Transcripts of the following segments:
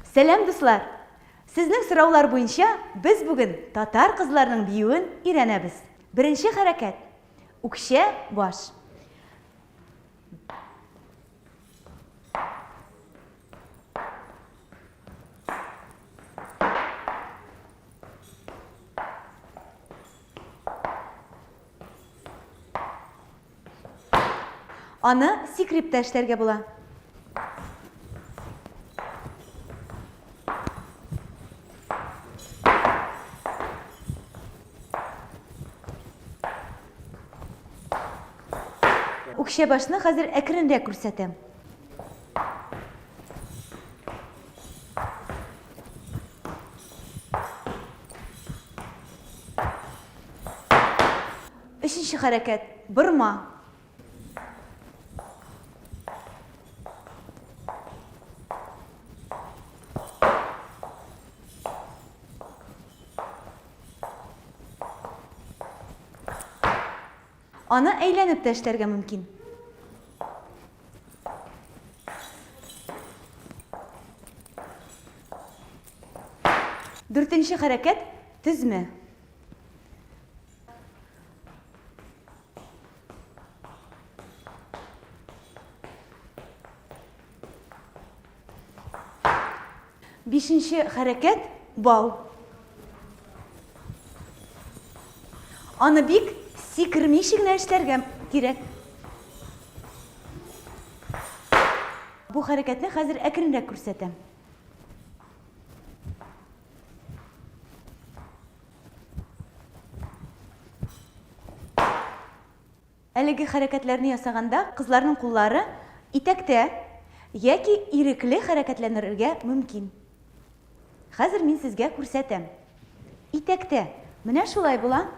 Сәлам, дуслар! Сезнең сораулар буенча без бүген татар кызларының биюен өйрәнәбез. Беренче хәрәкәт. Үкчә баш. Аны сикереп тә эшләргә була. Үкчә башны хәзер әкренрәк күрсәтәм. Өченче хәрәкәт, борма. Аны әйләнеп тә эшләргә мөмкин. Дүртенче хәрәкәт, тезмә. Бишенче хәрәкәт бау. Аны бик сикермичә генә эшләргә кирәк. Бу хәрәкәтне хәзер әкренрәк күрсәтәм. Әлеге хәрәкәтләрне ясаганда кызларның куллары итәктә яки ирекле хәрәкәтләнергә мөмкин. Хәзер мин сезгә күрсәтәм. Итәктә менә шулай була.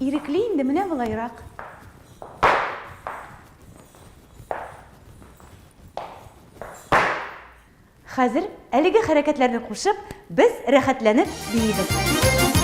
Ирекле инде менә болайрак. Хәзер әлеге хәрәкәтләрне кушып, без рәхәтләнеп биибез.